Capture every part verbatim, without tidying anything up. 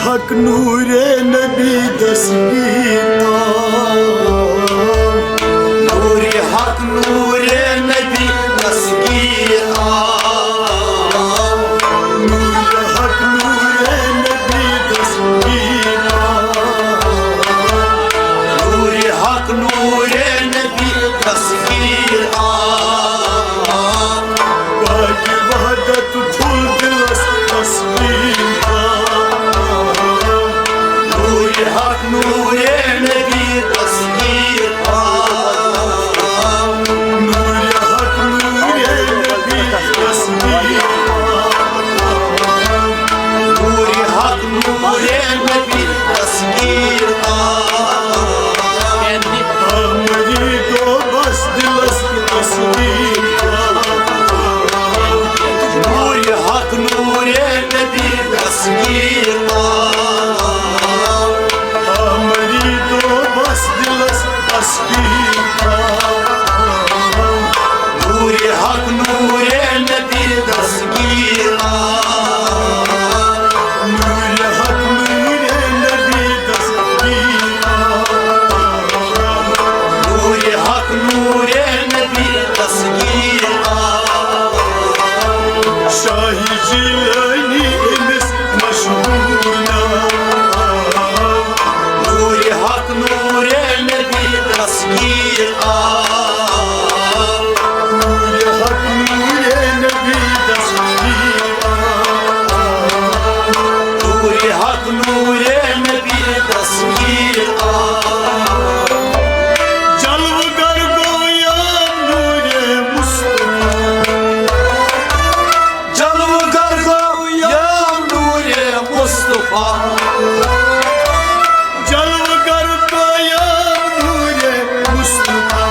حق نور نبی دستگیر آ، نور حق نور نبی دستگیر آ، نور حق نور نبی دستگیر آ، نور حق نور نبی دستگیر آ، باقی وحدت پھول دلس تسکین آ، نور حق نور نبی دستگیر آ، نور حق نور نبی دستگیر آ، نور حق نور نبی دستگیر آ، احمدی دو بس دلس تسکین آ، نور حق نور نبی دستگیر آ، احمدی دو بس دلس تسکین آ، نور حق نور نبی دستگیر آ، نور حق نور نبی دستگیر آ، نور حق نور نبی دستگیر آ، شاہی جیلانی أمِس مشہوٗر ناو۔ نور حق نور نبی دستگیر آ، نور حق نور نبی دستگیر آ، نور حق نور نبی دستگیر آ، جلوٕ گر گویا نور مصطفیٰ۔ جلوٕ گر گویا نور مصطفیٰ۔ جلوٕ گر گویا نور مصطفیٰ۔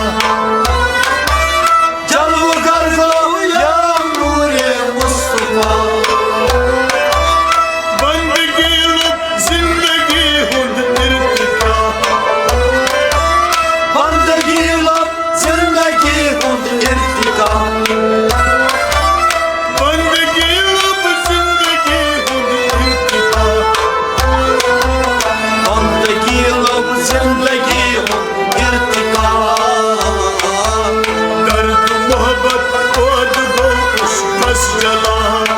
جلوٕ گر گویا نور مصطفیٰ۔ بندگی لوٚب زندگی ہُنٛد ارتقا۔ بندگی لوٚب زندگی ہُنٛد ارتقا۔ بندگی لوٚب زندگی ہُنٛد ارتقا۔ بندگی لوٚب زندگی ہُنٛد ارتقا۔ درد محبت پٲدٕ گوٚو عشقس جلان۔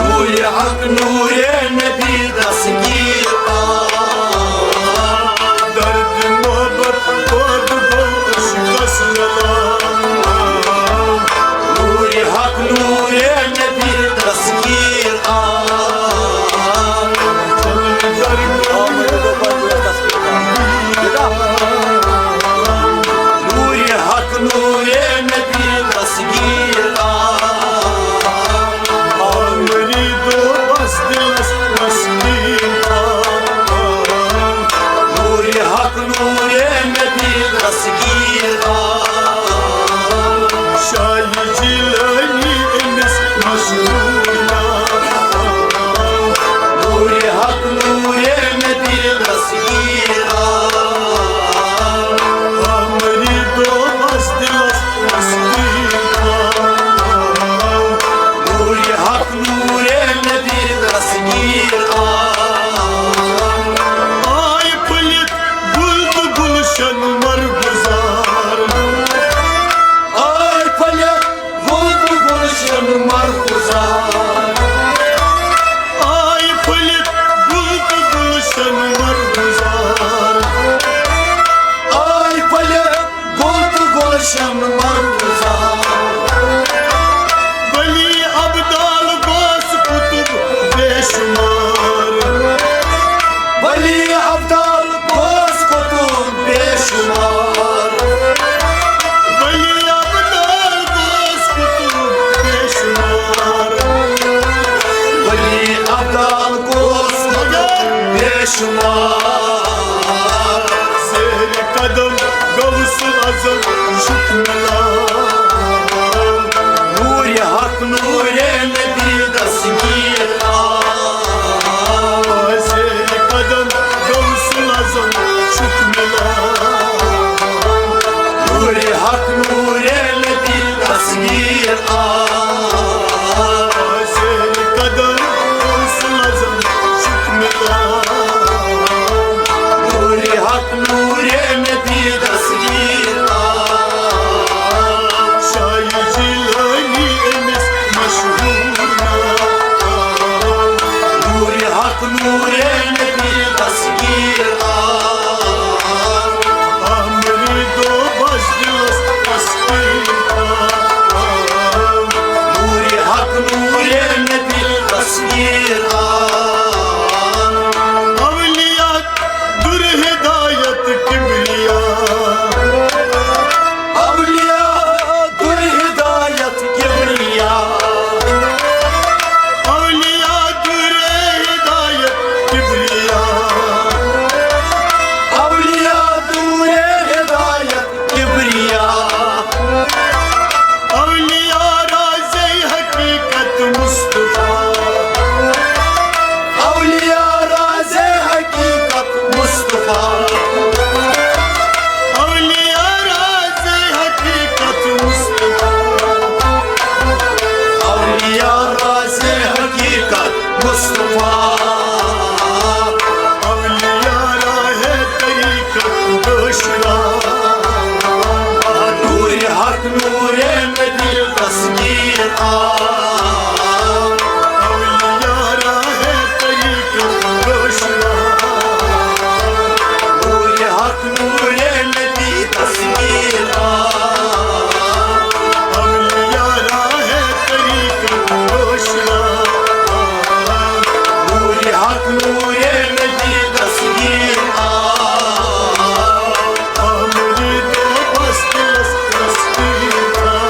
نور حق نور نبی دستگیر آ۔ درد محبت پٲدٕ گوٚو عشقس جلان۔ نور حق نور نبی دستگیر آ۔ درد نور حق نور نبی دستگیر آ۔ آمری دو بس دلس تسکین آ۔ نور حق نور نبی دستگیر آ۔ شاہی جیلانی أمِس مشہوٗر ناو۔ نور حق نور نبی دستگیر آ۔ آمری دو بس دلس تسکین آ۔ نور حق نور نبی دستگیر آ۔ آے پھٔلِتھ گُل تہٕ گُلشن مرغزار۔ آے پھٔلِتھ گُل تہٕ گُلشن مرغزار۔ آے پھٔلِتھ گُل تہٕ گُلشن مرغزار۔ آے پھٔلِتھ گُل تہٕ گُلشن مرغزار۔ ولی ابدال غوث قطب بے شمار۔ ولی ابدال غوث قطب بے شمار۔ ولی ابدال غوث قطب بے شمار۔ ولی ابدال غوث قطب بے شمار۔ زیر قدم غوث اعظم چھُکھ مِلان۔ نور حق نور نبی دستگیر آ۔ زیر قدم غوث اعظم چھُکھ مِلان۔ نور حق نور نبی دستگیر آ۔ زیر قدم غوث اعظم نورِ نبی دستگیر آو۔ آ مریدو بس دلس دستگیر آو۔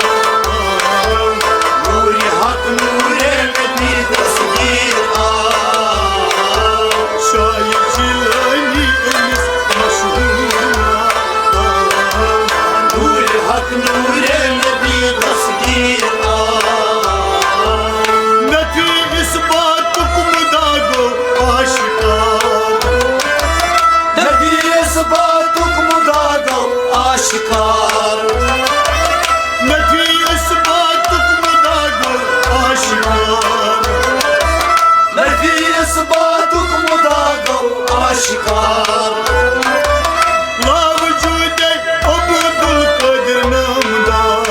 نورِ حق نورِ نبی دستگیر آو۔ شاہ جیلانی أمِس مشہوٗر ناو۔ نورِ حق نورِ نبی دستگیر آو۔ نفی اثباتُک مُدا گوٚو آشکار۔ نفی اثباتُک مُدا گوٚو آشکار۔ نفی اثباتُک مُدا گوٚو آشکار۔ نفی اثباتُک مُدا گوٚو آشکار۔ لاوجودِ عبدالقادر نامدار۔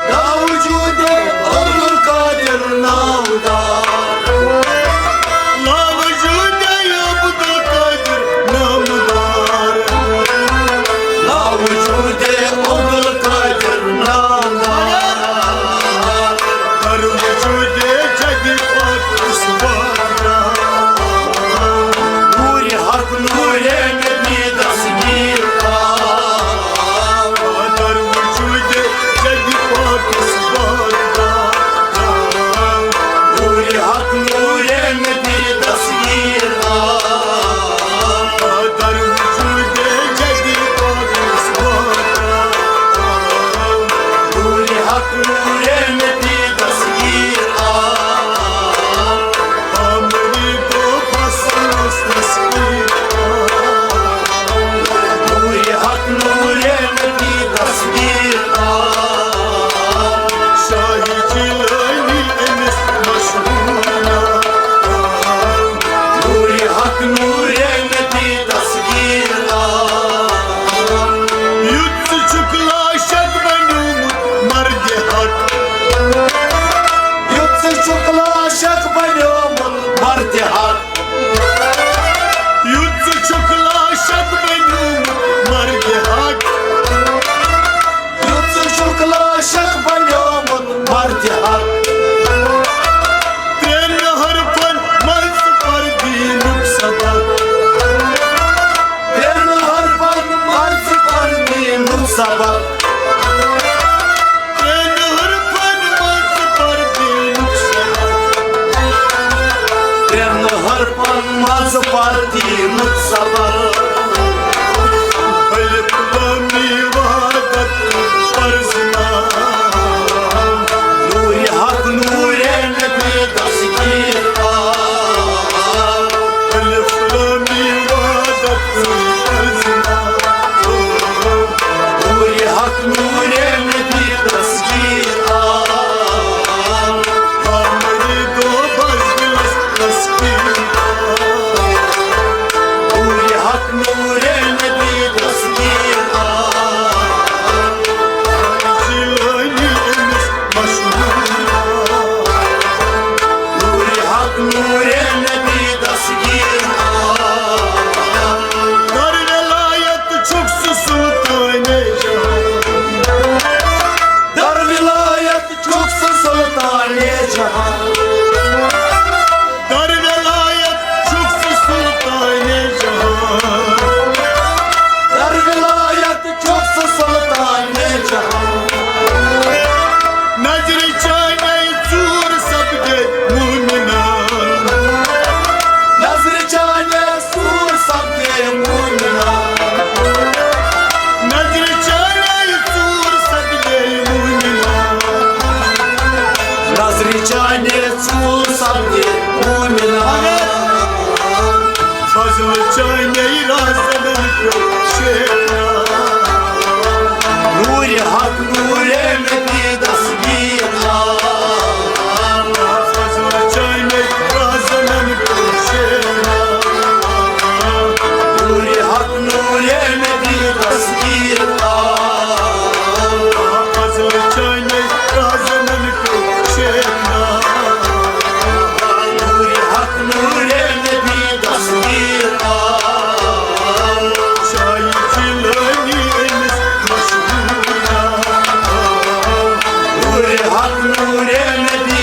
لاوجودِ عبدالقادر نامدار۔ لاوجودِ عبدالقادر نامدار۔ لاوجودِ عبدالقادر نامدار۔ در وجودِ جدِ پاک اثبات۔ نورِ حق نورِ نبی دستگیر آو۔ در وجودِ جدِ پاک اثبات۔ نورِ حق نورِ نبی دستگیر آو۔ در وجودِ جدِ پاک اثبات۔ نورِ حق نورِ نبی دستگیر آو۔ آ مریدو بس دلس دستگیر آو۔ نورِ حق نورِ نبی دستگیر آو۔ شاہ جیلانی أمِس مشہوٗر ناو۔ نورِ حق نورِ نبی دستگیر آو۔ یُتھ ژٕ چھُکھ لاشک بنیومُت مردِ حق۔ یُتھ ژٕ چھُکھ لاشک بنیومُت مردِ حق۔ یُتھ ژٕ چھُکھ لاشک بنیومُت مردِ حق۔ یُتھ ژٕ چھُکھ لاشک بنیومُت مردِ حق۔ ترٛٮ۪ن حرفن منٛز پر دیٖنُک سبق۔ ترٛٮ۪ن حرفن منٛز پر دیٖنُک سبق۔ ترٛٮ۪ن حرفن منٛز پر دیٖنُک سبق۔ ترٛٮ۪ن حرفن منٛز پر دیٖنُک سبق۔ الف لام میم وحدت فرض نام۔ نورِ حق نورِ نبی دستگیر آو۔ الف لام میم وحدت فرض نام۔ نورِ حق نورِ نبی دستگیر آو۔ آ مریدو بس دلس دستگیر آو۔ نورِ حق نورِ نبی دستگیر آو۔ جیلانی أمِس مشہوٗر آو۔ نورِ حق نورِ نبی دستگیر آو۔ در ولایت چھُکھ ژٕ سلطانِ جہان۔ در ولایت چھُکھ ژٕ سلطانِ جہان۔ در ولایت چھُکھ ژٕ سلطانِ جہان۔ در ولایت چھُکھ ژٕ سلطانِ جہان۔ نظرِ چانے ژوٗر سپدے مومنان۔ نظرِ چانے ژوٗر سپدے مومنان۔ نظرِ چانے ژوٗر سپدے مومنان۔ نظرِ چانے ژوٗر سپدے مومنان۔ فضلِ چانے رازن پیوٚو شیخ ناو۔ نورِ حق نورِ نبی دستگیر آو۔ فضلِ چانے رازن پیوٚو شیخ ناو۔ نورِ حق نورِ نبی دستگیر آو۔ فضلِ چانے رازن پیوٚو شیخ ناو۔ نورِ حق نورِ نبی دستگیر آو۔ شاہ جیلانی أمِس مشہوٗر ناو۔ نورِ حق نورِ نبی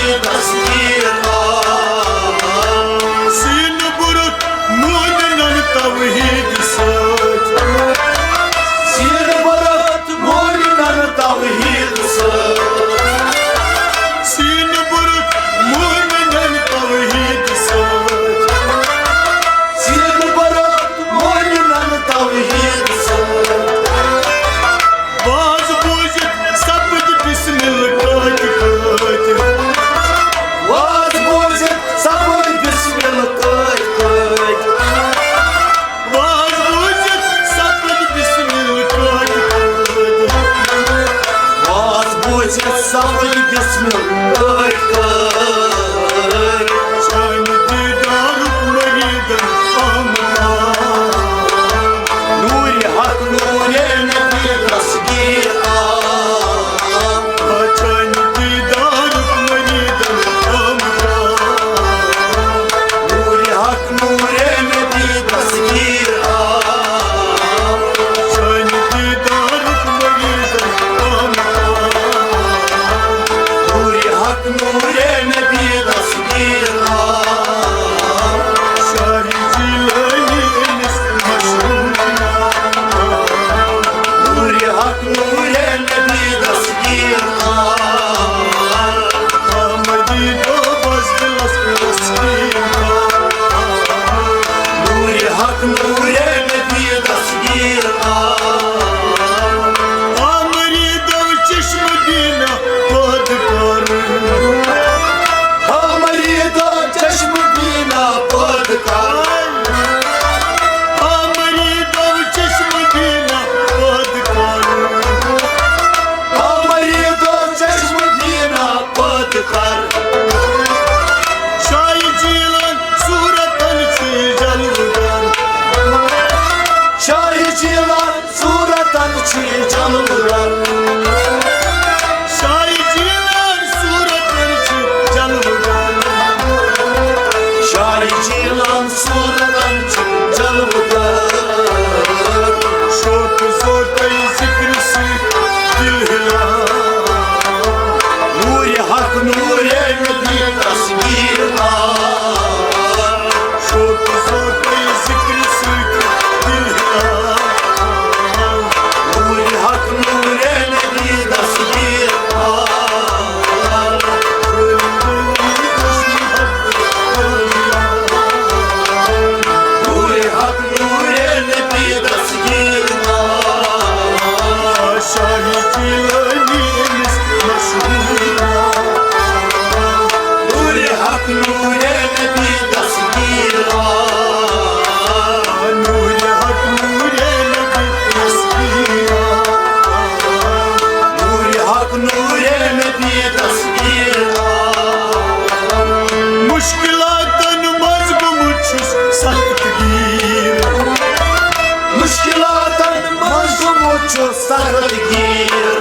چھُس سخت گیٖر۔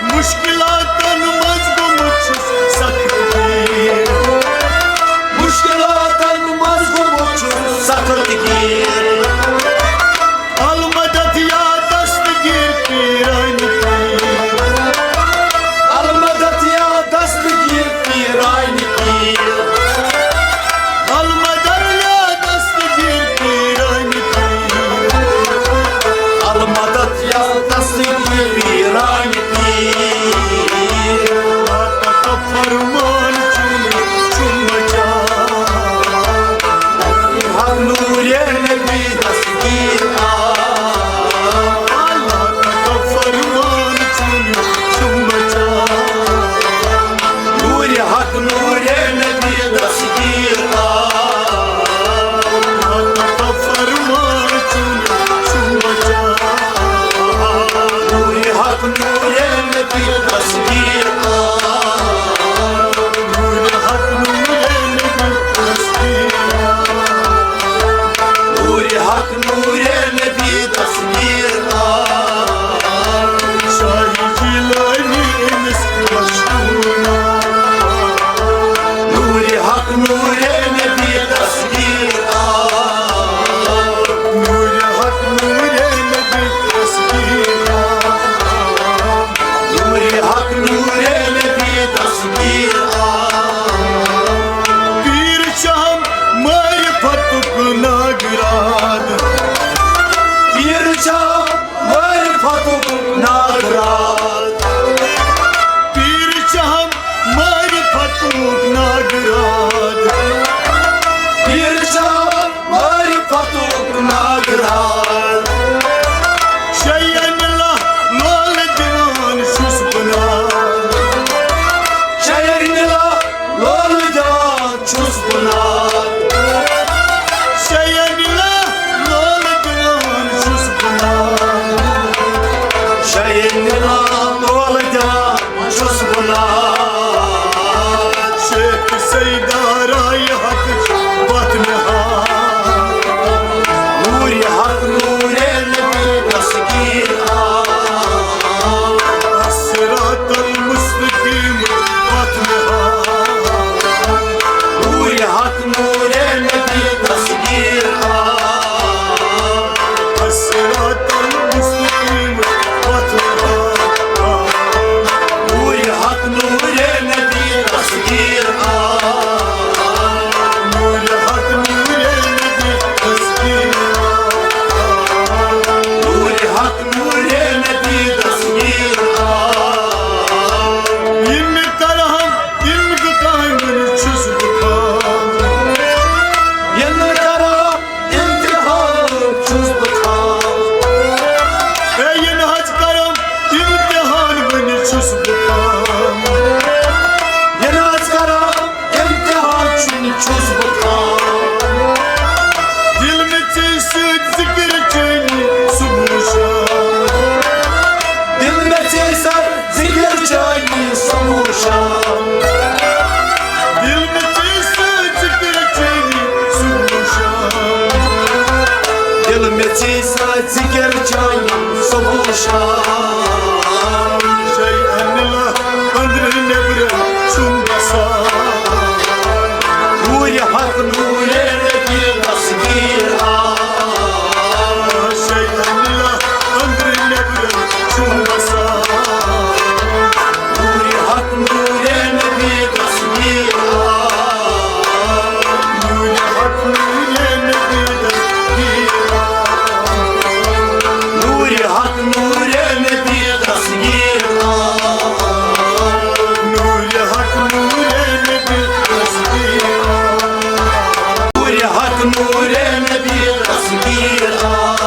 مُشکِلاتن منٛز گوٚمُت چھُس سخت گیٖر۔ مُشکِلاتن منٛز گوٚمُت چھُس سخت گیٖر۔ المدد یا دستگیر پیران پیر۔ المدد یا دستگیر پیران پیر۔ المدد یا دستگیر پیران پیر۔ المدد یا دستگیر پیران پیر۔ فرمان چون چون مچان۔ حق نور نبی دستگیر آ۔ اللہ کا فرمان چون چون مچان۔ نور حق نور نبی دستگیر آ۔ اللہ کا فرمان چون چون مچان۔ نور حق نور نبی دستگیر آ۔ نور حق نور نبی دستگیر آ۔ نور حق نور نبی دستگیر آ۔ شاہ جیلانی أمِس مشہوٗر ناو۔ نور حق نور نبی دستگیر آ۔ نور حق نور نبی دستگیر آ۔ نور حق نور نبی دستگیر آ۔ پیر شاہ معرفتُک ناگراد۔ پیر شاہ معرفتُک ناگراد۔ پیر شاہ معرفتُک ناگراد۔ پیر شاہ معرفتُک ناگراد۔ شیٚیَن لولہٕ دِوان چھُس بہٕ ناد۔ شیٚیَن لولہٕ دِوان چھُس بہٕ ناد۔ شیٚیَن لولہٕ دِوان چھُس بہٕ ناد۔ شیٚیَن لولہٕ دِوان چھُس بہٕ ناد۔ شیخ سیدارا یہِ حق وتھ مےٚ ہا۔ نور حق نور نبی دستگیر آ۔ الصراط المستقیم وتھ مےٚ ہا۔ نور حق نور نبی دستگیر آ۔ الصراط المستقیم وتھ مےٚ ہا۔ نور حق نور نبی دستگیر آ۔ نور حق نور نبی دستگیر آ۔ نور حق نور نبی دستگیر آ۔ یِم مےٚ کرہم امتحان وۄنۍ چھُس بہٕ خام۔ یِم مےٚ کرہم امتحان چھُس بہٕ خام۔ ہے، یہِ نہ حظ کرم امتحان وۄنۍ چھُس بہٕ خام۔ یہِ نہ حظ کرم امتحان چھُنہٕ چھُس بہٕ خام۔ دِل مےٚ ژےٚ سۭتۍ ذِکِر چٲنی صُبح شام۔ دِل مےٚ ژےٚ سۭتۍ ذِکِر چٲنی صُبح شام۔ دِل مےٚ ژےٚ سۭتۍ ذِکِر چٲنی صُبح شام۔ دِل مےٚ ژےٚ سۭتۍ ذِکِر چٲنی صُبح شام۔ شیٚیَن لولہٕ أنٛدرٕ نیٚبرٕ چھُم بسان۔ نوٗرِ حق نوٗرِ نبی دستگیر آ۔ شیٚیَن لولہٕ أنٛدرٕ نیٚبرٕ چھُم بسان۔ نوٗرِ حق نوٗرِ نبی دستگیر آ۔ نوٗرِ حق نوٗرِ نبی دستگیر آ۔ نوٗرِ حق نوٗرِ نبی دستگیر آ۔ نوٗرِ حق نوٗرِ نبی دستگیر آ۔ نوٗرِ حق نوٗرِ نبی دستگیر آ۔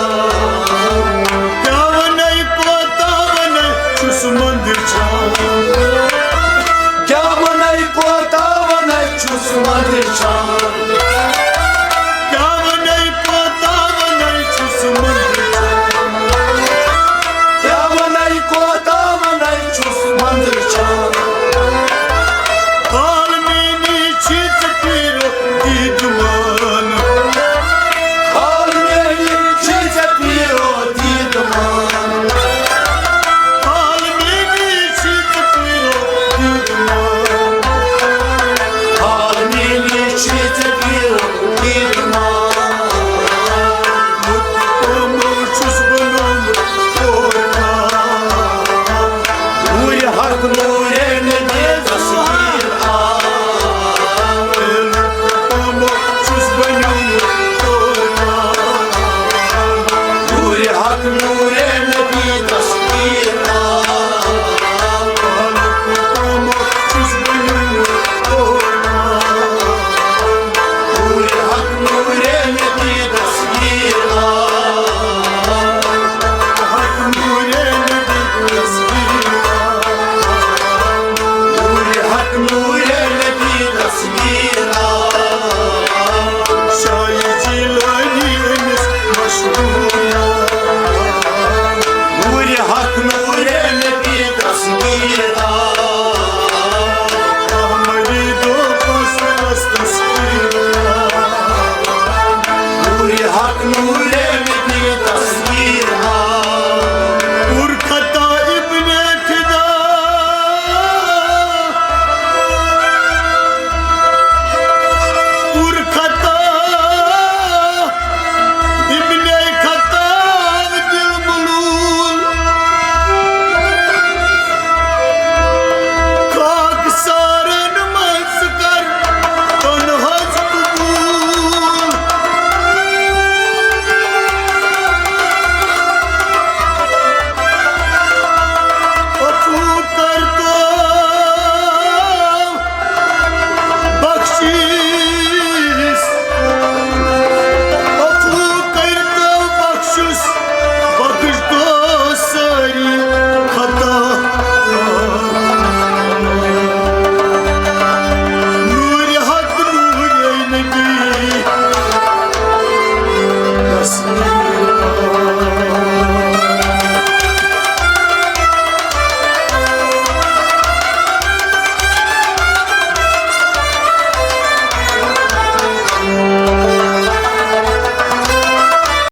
کیٛاہ وَنَے کوتاہ وَنَے چھُس مٔنٛدِر چھان۔ کیٛاہ وَنَے کوتاہ وَنَے چھُس مٔنٛدِر چھان۔